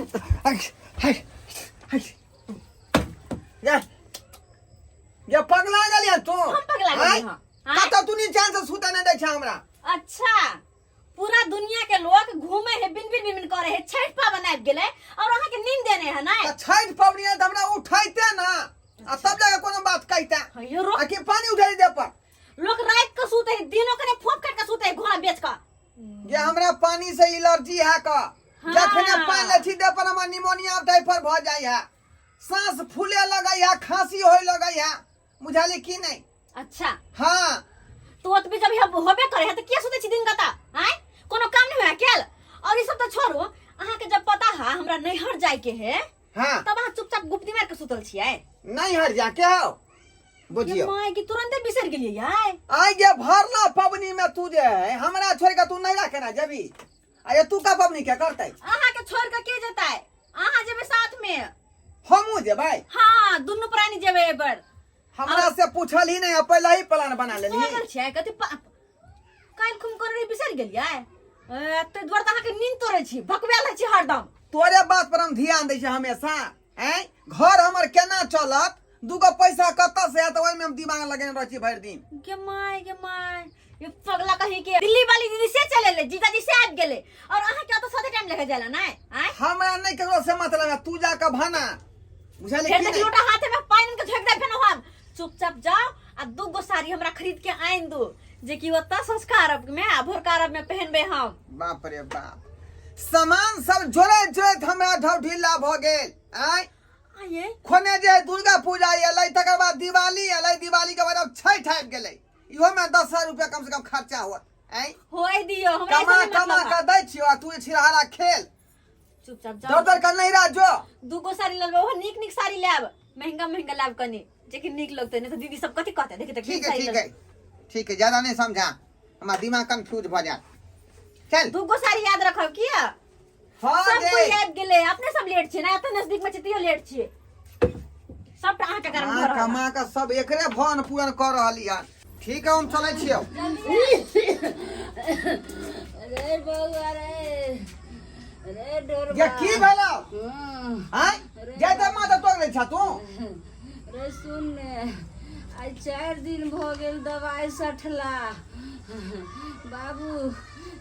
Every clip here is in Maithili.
हाय हाय ये ये पगला गेलियै तू हम पगला गेलियै आँय? हँ। आँय? कतऽ तू नीचाँ से सुतै नहि दै छै हमरा अच्छा पूरा दुनिया के लोग घूमे है बिन बिन बिन बिन करे है छठ पावन आबि गेलै और अहाँ के नींद देने है ना तऽ छठि पबनी है तऽ हमरा उठैते ना आ तब जाके कोनो बात कहिते हयो रो आ कि पानी उठै दे पर लोग रात के सुते है दिनों के फोप काट के सुते है घोड़ा बेच के जे हमरा पानी से एलर्जी है का हाँ। जखने पानि लै छी देह पर हमरा निमोनिया टाइफाइड भऽ जाइ है सांस फूले लगै है खांसी होय लगै है बुझाली की नहीं अच्छा हाँ तो ओतबे जब हम होबे करे है तो किया सुते छी दिन कता आय कोनो काम नहीं होया केल और ई सब तो छोड़ू अहाँ के जब पता है हमरा नैहर जाय के है हाँ तब अहाँ चुपचाप गुप्ती मार के सुतल छियै नहीं हर जाके हो ये बुझियो माय की तुरंते बिसर गेलियै यार आइ जे भरला पबनी में तू जे है हमरा छोड़ के तू नहीं रखे ना जबी आ ये तू का पबनी के करते अहाँ के छोड़ के के जेतै अहाँ जेबै साथ में हमहूँ जेबै हाँ दुनू प्राणी जेबै एहि बेर हमरा से पूछल ही नहीं पहले ही प्लान बना लेली पागल छियै कथी काल्हि खुम करे रही बिसरि गेलियै ए, ताहि दुआरे तऽ अहाँके नींद तोड़ै छी भकबेल होइ छी हरदम तोरे बात पर हम ध्यान दै छी हमेशा ऐं घर हमर केना चलत दूगो पैसा कतऽ से आयत ओहिमे हम दिमाग लगेने रहै छी भरि दिन गे my गे माय ये पगला कहीं के दिल्ली वाली दीदी से चले ले जीजाजी से आबि गेलै और अहाँ के ओतऽ साथे टाइम लेके जाइला नै आँय हमरा नहि ककरो से मतलब है तू जाके भाना बुझलियै फेर कि देख नहि लोटा हाथे में पानि के झोंक दे फेन हम चुपचाप जाओ आ दू गो साड़ी हमरा खरीद के आनि दू जे कि ओतऽ संस्कार में आ भोरका अरब में पहनबे हम बाप रे बाप सामान सब जोड़ैत जोड़ैत हमरा ढौढिला भऽ गेल आँय आये खोने जे दुर्गा पूजा एलै तकर बाद दिवाली एलै दिवाली के बाद अब छठि आबि गेलै इहो में 10,000 रुपया कम से कम खर्चा होत आँय होय दियो हमरा कमा ऐसे नहीं कमा मतलब के दै छियो आ तू छिड़हारा खेल चुपचाप दर जाओ दर के नहीं रह जो दू गो साड़ी लेबै ओहो नीक नीक साड़ी लेब महंगा महंगा लेब कनी जे कि नीक लगतै नहीं तो दीदी सब कथी कहतै देखी तऽ ठीक है ठीक है ठीक है ज्यादा नहीं समझा हमारा दिमाग कंफ्यूज भ जाए चल दू गो साड़ी याद रखब किया हाँ सब गे कोई आबि गेलै अपने सब लेट छियै ना एतऽ नजदीक में छियै तैयो लेट छियै सबटा अहाँके कारण कमा भऽ रहल कमा के सब एकरे भन पूरन कर रहली हन ठीक है हम चलै छियौ अरे बउआ रे अरे डोरबा ये की भेलौ हाँ, आँय जाइते माथा तोड़ लै छा तू रे सुन ने आइ 4 दिन भऽ गेल दवाइ सठला। बाबू,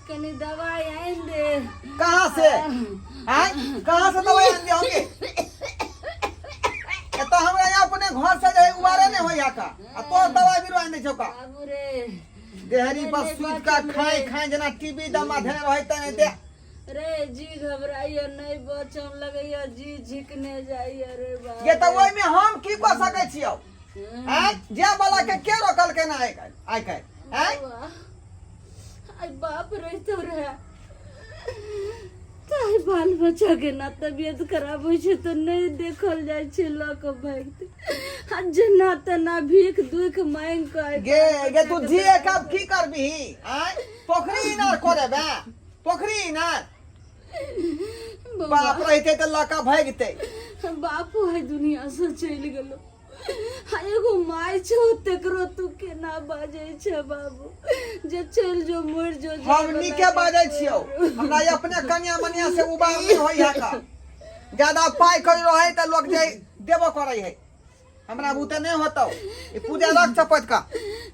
कनी दवाइ आनि दे। कहाँ से आँय, कहाँ से दवाई आन दे होंगे? एतऽ हमरा यहाँ अपने घर से जे है उबारे नहीं होइया का आ तोर दवाई बिरो आन दै छौ का? बाबू रे। देहरी पर सुति का खाए खाए जेना टीबी दमा धेने रहै तने दे। रे जी घबराइया, नहीं बचम लगैया, जी झिकने जाइया रे बाबू। ये तऽ ओहिमे हम की कऽ सकै छियौ आँय? जे वाला के के रोकलकै ना आइ काल्हि आइ काल्हि आँय? बौआ, आइ बाप रहितो रहे ताहि बाल बच्चा के ना तबियत खराब होइ छै तऽ नहि देखल जाइ छै, लऽ कऽ भागते आ जेना तेना भीख दुख मांगि कऽ आइ गे बाल गे तू बच्चा के जिए दवाइ के आब की करबिही आँय? पोखरी इनार करेबे, पोखरी इनार? बौआ, बाप रहिते तऽ लऽ कऽ भागिते। बापो है दुनिया से चलि गेलो आ एगो माय छौ, तेकरो तू केना बाजै छै बाबू जे चलि जो, मरि जो? हम नीके बाजै छियौ। हमरा ई अपने कनिया मनिया से उबार नहि होइ है का। ज्यादा पाइ करी रहै तऽ लोक जे देबो करै है, हमरा बुते नहि होतौ। ई पूजा रख चपत का।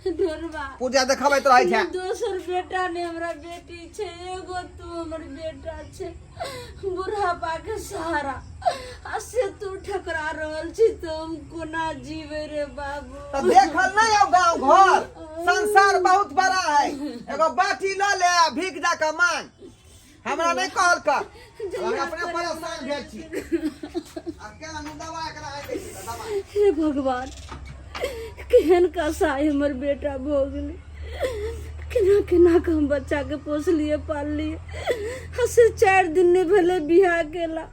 ढोरबा। पूजा देखबैत रहै छै। दोसर बेटा ने हमरा बेटी छै, एगो तू हमर बेटा छै, बुढ़ापा के सहारा, आ से तू ठकरा रहल छी तऽ हम कोना जीवे रे बाबू? तऽ देखल नहीं हो गाँव घर? संसार बहुत बड़ा है। एगो बाटी लऽ ले आ भीख जाके मांग। हमरा नहीं कहल कर, हम अपने परेशान भेल छी। आ केना नु दवा एकरा आइ दै छी तऽ दवा। हे भगवान, केहन कसाई हमर बेटा भऽ गेलै। केना केना कऽ हम बच्चाके पोसलियै पाललियै, आ से 4 दिन नहि भेलै बियाह केला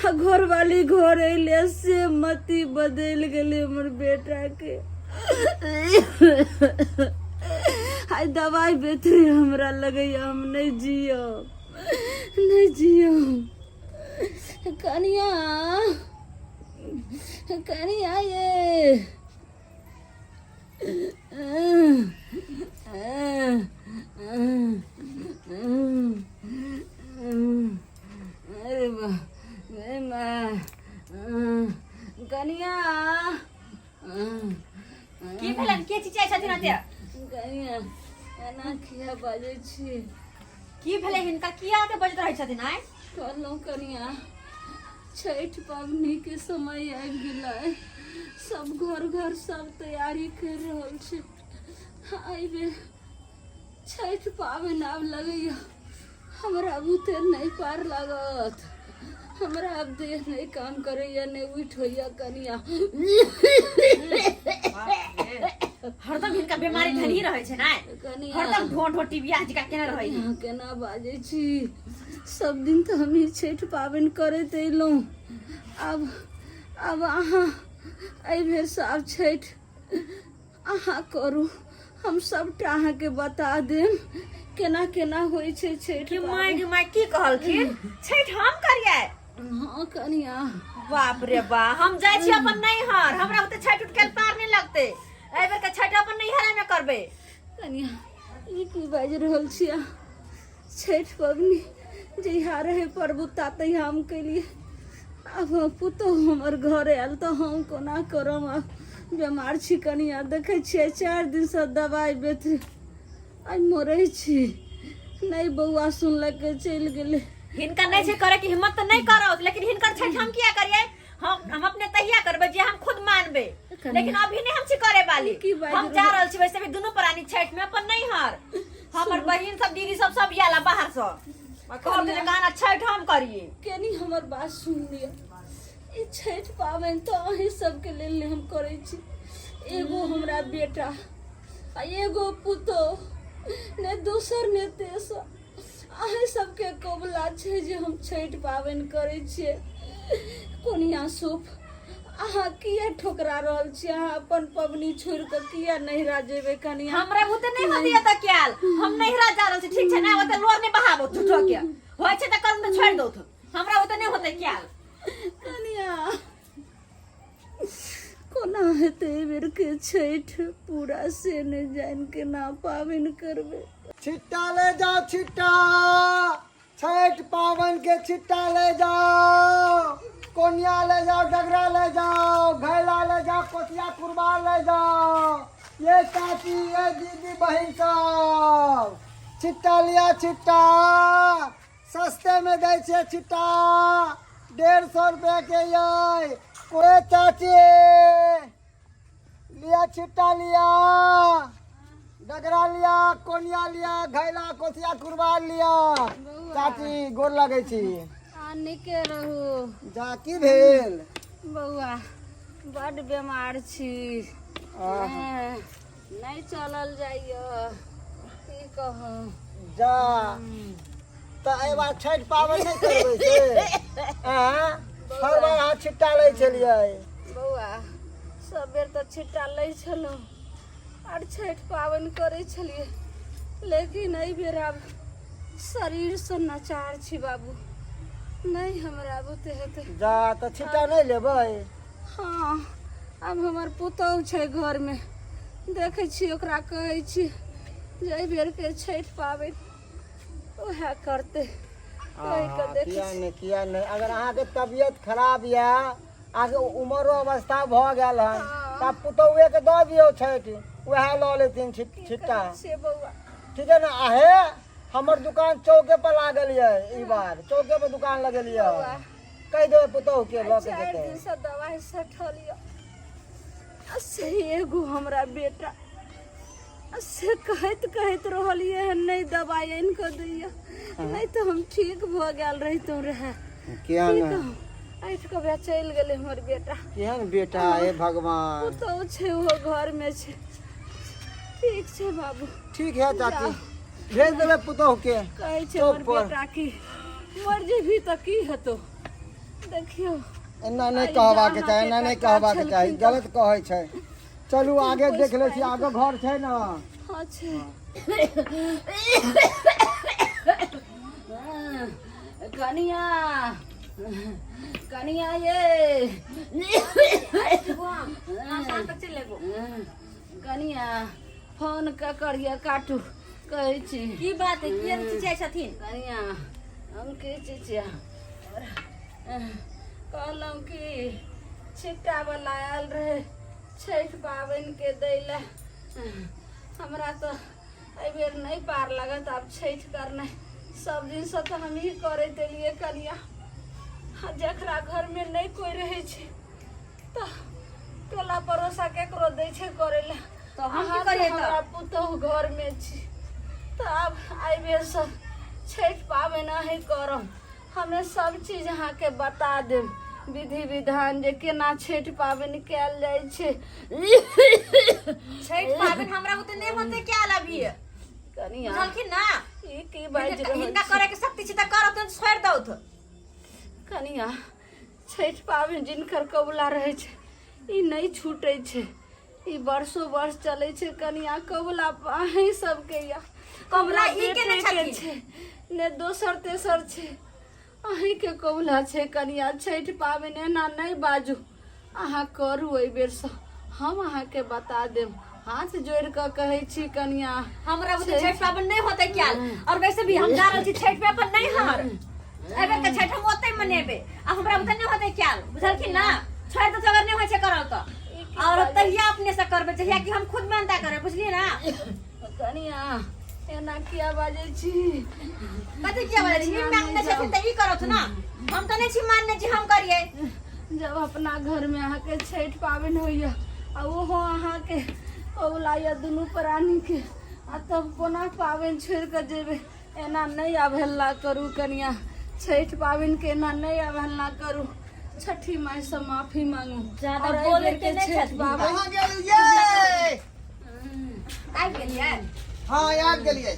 आ घरवाली घर अयलै से मति बदलि गेलै हमर बेटाके। आइ दवाइ बेतरे हमरा लगैया हम नहि जियब, नहि जियब। कनिया, कनिया ये। अरे बा। कनिया एना किया बाजै छी? की भेलै हिनका, किया के बजैत रहै छथिन आइ? कहलहुँ कनिया, छठि पबनीके समय आबि गेलै, सब घर घर सब तैयारी करि रहल छै। एहि बेर छठि पाबनि आब लगैया हमरा बुते नहि पार लागत। हमरा आब देह नहि काम करैया, नहि उठि होइया कनिया। हरदम हिनका बीमारी धनी रहै छै ने। कनिया, हरदम ढो ढो टिबिया जिका केने रहै है। अहाँ केना बाजै छी? सब दिन तऽ हमही छठि पाबनि करैत अयलहुँ। आब अहाँ एहि बेरसँ आब छठि अहाँ करू। हम सबटा अहाँके बता देब केना केना होइ छै छठि। कि माय गे माय, की कहलखिन? छठि हम करियै? हँ कनिया। बाप रे बा, हम जाइ छी अपन नैहर, हमरा ओते छठि उठ के पार नहि लगतै। एहि बेर के छठि अपन नैहरे में करबै। कनिया, ई की बाजि रहल छी अहाँ? छठि पबनी जहिया रहै प्रभुता तहिया हम केलियै। आब पुतहु हमर घर आयल तऽ हम कोना करब? आब बेमार छी कनिया, देखै छियै 4 दिनसँ दबाइ बेथरी आइ मरै छी। नहि बौआ सुनलकै, चलि गेलै। हिनका नहि छै करे के हिम्मत तऽ नहि करत, लेकिन हिनकर छठि हम किया करियै? हम अपने तहिया करबै जे हम खुद मानबै, लेकिन अभी नहीं हम छी करे वाली। की बाजि हम जा रहल छी वैसे भी दुनू प्राणी छठि में अपन नैहर। हमर बहिन सब, दीदी सब, सब आयल बाहर से, कहब जे गाना छठि हम करिए। कनी हमर बात सुन लिअ। ई छठि पाबनि तऽ अहीं सबके लेल ने हम करै छी। एगो हमरा बेटा आ एगो पुतोह, ने दोसर ने तेसर। अहीं सबके कबुला छै जे हम छठि पाबनि करै छियै। कोनिया सूप, अहाँ किया ठोकरा रहल छी? अहाँ अपन पबनी छोड़ि कऽ किया नैहरा जेबै कनिया? हमरा बुते नहीं होती है तऽ क्याल हम नैहरा जा रहल छी, ठीक छै ने? ओते लोर नहीं बहाबो झूठो के। होइ छै तऽ कर्म तऽ छोड़ि दौ, हमरा ओते नहीं होते क्याल। कनिया, कोना हेतै एहि बेरके छठि पूरा से नहि जानि केना पाबनि करबै। छिट्टा ले जाओ छिट्टा, छठ पावन के छिट्टा ले जाओ। कोनिया ले जाओ, डगरा ले जाओ, घैला ले जाओ, कोसिया कुरबा ले जाओ। ये चाची, ये दीदी, बहन सब छिट्टा लिया छिट्टा, सस्ते में दै छियै छिट्टा, 150 रुपया के ये। कोई चाची लिया छिट्टा लिया, डगरा लिया, कोनिया लिया, घैला कोसिया कुरबार लिया। चाची, गोर लगै छी। आ नीके रहू। जा, की भेल? बौआ, बड्ड बेमार छी। आहा। नहि चलल जाइए, की कहू। जा, तऽ एहि बार छठि पाबनि नहि करबै से? आँय? हर बार अहाँ छिट्टा लै छलियै। बौआ, सब बेर तऽ छिट्टा लै छलहुँ आर छठि पाबनि करै छलियै, लेकिन एहि बेर आब शरीरसँ नचार छी बाबू, नहि हमरा बुते हेतै। जा, तऽ छिट्टा नहि लेबै? हँ, आब हमर पुतहु छै घरमे, देखै छी ओकरा कहै छी जे एहि बेरके छठि पाबनि उएह करतै, कहि कऽ देखै किया छी। नहि, किया नहि? अगर अहाँके तबियत खराब यऽ, अहाँके उमरो अवस्था भऽ गेल हन, तऽ आब पुतहुएके दऽ दियौ छठि, उएह लऽ लेथिन की छिट्टा। कहै छियै बौआ? ठीक है ने? आहे हमर दुकान चौके पर लागल यऽ, ई बार चौके पर दुकान लगेलियै। बौआ, कहि देबै पुतहु के, लऽ के 4 जेतै। दिनसँ दवाइ सठल यऽ आ से एगो हमरा बेटा आ से कहैत कहैत रहलियै हन, नहि दवाइ आनि कऽ दैया, नहि तऽ हम ठीक भऽ गेल रहितहुँ रहए। केहन की कहू, ऐठ कऽ वएह चलि गेलै हमर बेटा। केहन बेटा, हे भगवान! पुतहु छै, ओहो घरमे छै। ठीक छै बाबू। ठीक है चाची, भेज देबै पुतहु के कहै छै चौक हमर पर। बेटा की मर जेबही तऽ की हेतौ, देखियौ। एना नहि आइ कहबाक जहाँ चाही, के एना नहि कक्का कहबाक चाही। छलखिन तऽ- गलत कहै छै। चलू, आगे देख लै छी, आगे घर छै ने? हँ छै। कनिया, कनिया ये। कनिया, फोन ककर ये? काटू, कहै छी। की बात है? किया चिचियाइ छथिन? कनिया, हम की चिचिया? कहलहुँ कि छिट्टा वाला आयल रहे छठि पाबनिके दै लए। हमरा तऽ एहिबेर नहि पार लागत आब छठि करनाइ। सब दिनसँ तऽ हमही करैत एलियै कनिया। आ जकरा घरमे नहि कोइ रहै छै तऽ टोला पड़ोसा केकरो दै छै करै लए। तऽ हम की अहाँ तऽ करियै तऽ? हमरा पुतोहु घरमे छी तऽ आब एहिबेरसँ छठि पाबनि अहीँ करब। हमे सब चीज अहाँके बता देब विधि विधान जे केना छठि पाबनि कयल जाइ छै। छठि पाबनि हमरा बुते नहि होते कयल अभी। कनिया बुझलखिन ना? ई की बाजि रहल हिनका छी? करे के शक्ति छै तऽ करत, नहि छोड़ि दौथ। कनिया छठि पाबनि जिनकर कबुला रहै छै ई नहि छूटै छै, ई वर्षो वर्ष चलै छै। कनिया कबुला अहीं सबके या कबुला हमरा ई केने बेटेके छथिन? छै ने दोसर तेसर छै, अहींके कबुला छै। कनिया छठि पाबनि एना नहि बाजू, अहाँ करू एहि बेरसँ, हम अहाँके बता देब। हाथ जोड़ि कऽ कहै छी कनिया, हमरा बुते छठि पाबनि नहि होतै क्याल। और वैसे भी हम जा रहल छी छठि पे अपन नैहर, एहि बेर के छठि हम ओतै मनेबै आ हमरा बुते नहि होतै क्याल, बुझलखिन ना? छोड़ि दो अगर नहि होइ छै करल तऽ, और तहिया अपने से करबै जहिया कि हम खुद मानता करबै, बुझलियै ना? कनिया एना किया बाजै छी? कथी किया बाजै छी? एना मानने नहि छथिन तऽ ई करत ना, हम तऽ नहि छी मानने छी हम करियै। जब अपना घरमे अहाँके छठि पाबनि होइए आ ओहो अहाँके कबुला यऽ दुनू प्राणीके, आ तब कोना पाबनि छोड़ि कऽ जेबै? एना नहि अवहेलना करू कनिया, छठि पाबनिके एना नहि अवहेलना करू। छठी मायसँ माफी मांगू। ज्यादा आओर एहि बोलै बेरके के नहि छठि छथिन। पाबनि कहाँ गेलियै? आबि गेलियै? हँ, आबि गेलियै।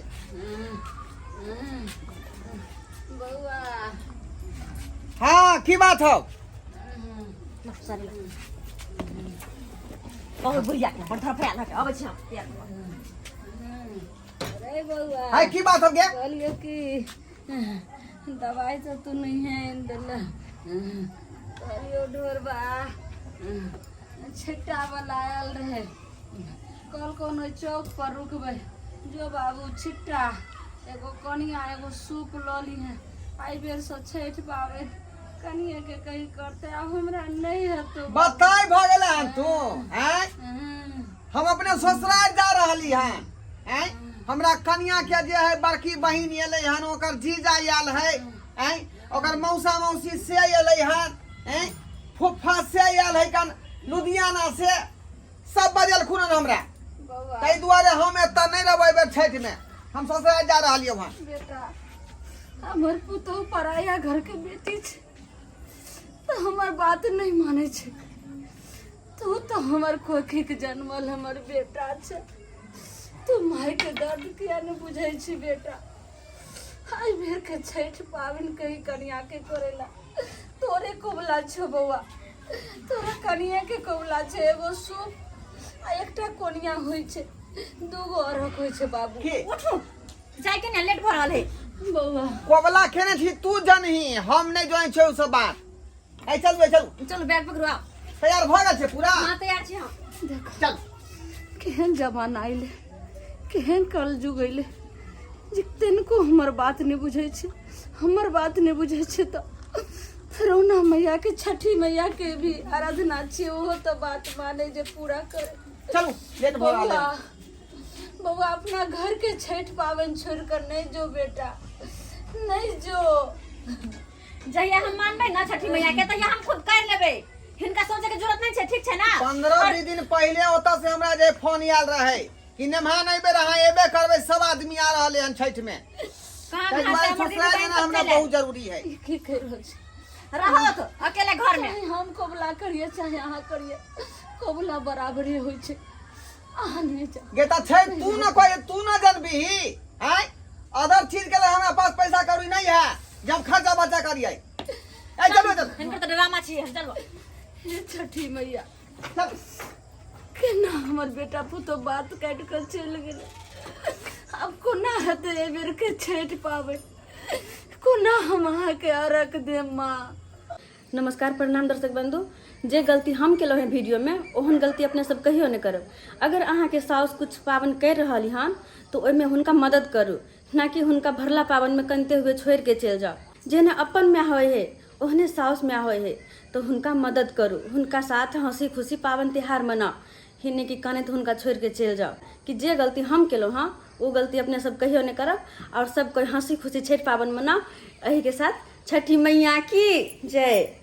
बौआ। हँ, की बात हौ? बहुत बुढ़िया के बड़ धरफड़ायल हके, अबै छी हम। अरे बौआ। है, की बात हो गया? कहलियो कि दवाई तो तू नहीं है आनि देले। कहलियो ढोरबा छिट्टा वाला आयल रहे कल, कोनो चौक पर रुकबै जो बाबू, छिट्टा एगो कनिया एगो सूप लऽ लीहे। एहि बेरसँ छठि पाबनि कनिए के कही करतै, आब हमरा नहि हेतौ। बताय भऽ गेलै हन तू हैं? हम अपने ससुराल जा रहली हन हैं। हमरा कनिया के जे है बड़की बहिन एलै हन, ओकर जीजा आयल है हैं, ओकर मौसा मौसी से एलै हन हैं, फुफा से आयल है कन लुधियाना से, सब बजलखुन हन हमरा। बौआ, ताहि दुआरे हम एतऽ नहि रहबै एहि बेर छठि में, हम ससुराल जा रहलियै वहाँ। बेटा, हमर पुतोहु पराया घर के बेटी छै तऽ हमर बात नहि मानै छै। तू तऽ हमर कोखिक जन्मल हमर बेटा छै, तू माय के दर्द किया नहि बुझै छी बेटा? एहि बेर के छठि पाबनि कही कनिया के करेला, तोरे कबुला छौ बौआ, तोरा कनिया के कबुला छै। एगो सूप आ एकटा कोनिया होइ छै, दूगो अरघ होइ छै बाबू। की? उठू, जाय के ने लेट भऽ रहल है। बौआ, कोबला खेने छी तू जनही, हम नहि जानै छियै ओ सब बात। ऐ चलू, ऐ चलू। चलू, बैग पकड़ू, आउ। तैयार भऽ गेल छै पूरा? हाँ, तैयार छी हम। देख चल। केहन जमाना अयलै, केहन कलयुग अयलै जे तनिको हमर बात नहि बुझै छै। हमर बात नहि बुझै छै तऽ रौना मैया के, छठी मैया के भी आराधना छियै, ओहो तऽ बात माने जे पूरा करे। चलू, लेट भऽ रहल बौआ है। बौआ, अपना घर के छठि पाबनि छोड़ कर नहीं जो बेटा, नहीं जो। जहिया हम मानबै ना छठी मैया के तहिया हम खुद कर लेबै, हिनका सोचे के जरूरत नहीं छै, ठीक छै ना? 15-20 दिन पहिले ओतऽ से हमरा जे फोन आयल रहे कि नेमहान एहि बेर अहाँ एबे करबै, सब आदमी आ रहले हन छठि में। कहाँ ताहि कहाँ से दुआरे हमर दीदी ससुराल बहिन जाना सब हमरा चलि आयल। बहुत जरूरी है। ई की कहि रहल छी? रहत अकेले घर में। चाहे हम कबुला करिए चाहे अहाँ करिए, कबुला बराबरे होइ छै। अहाँ नहि जाउ। गे तऽ छै तू न कोई, तू न जनबिही आँय। अदर चीज के लिए हमरा पास पैसा कौड़ी नहीं है जब खर्चा बर्चा करिए। ए चलो चलो। हिनकर तऽ ड्रामा छी, हम चलबो। हे छठी मैया, चल। केना हमर बेटा पुतोह बात काटि कऽ चलि गेलै? आब कोना हेतै एहि बेर के छठि पाबनि? कोना हम अहाँके अर्घ देब माँ? नमस्कार, प्रणाम दर्शक बंधु। जे गलती हम केलहुँ हेँ वीडियोमे, ओहन गलती अपने सब कहियो नहि करब। अगर अहाँके साउस कुछ पाबनि करि रहल हन तऽ ओहिमे हुनका मदद करू, ना कि हुनका भरला पाबनिमे कनिते हुए छोड़िके चलि जाउ। जेहने अपन माय होइ है ओहने साउस माय होइ है, तऽ हुनका मदद करू, हुनका साथ हँसी खुशी पाबनि तिहार मनाउ। ही नहि कि कानैत हुनका छोड़िके चलि जाउ। कि जे गलती हम केलहुँ हँ ओ गलती अपने सब कहियो नहि करब आओर सब कोइ हँसी खुशी छठि पाबनि मनाउ। एहिके साथ छठि मैया की जय।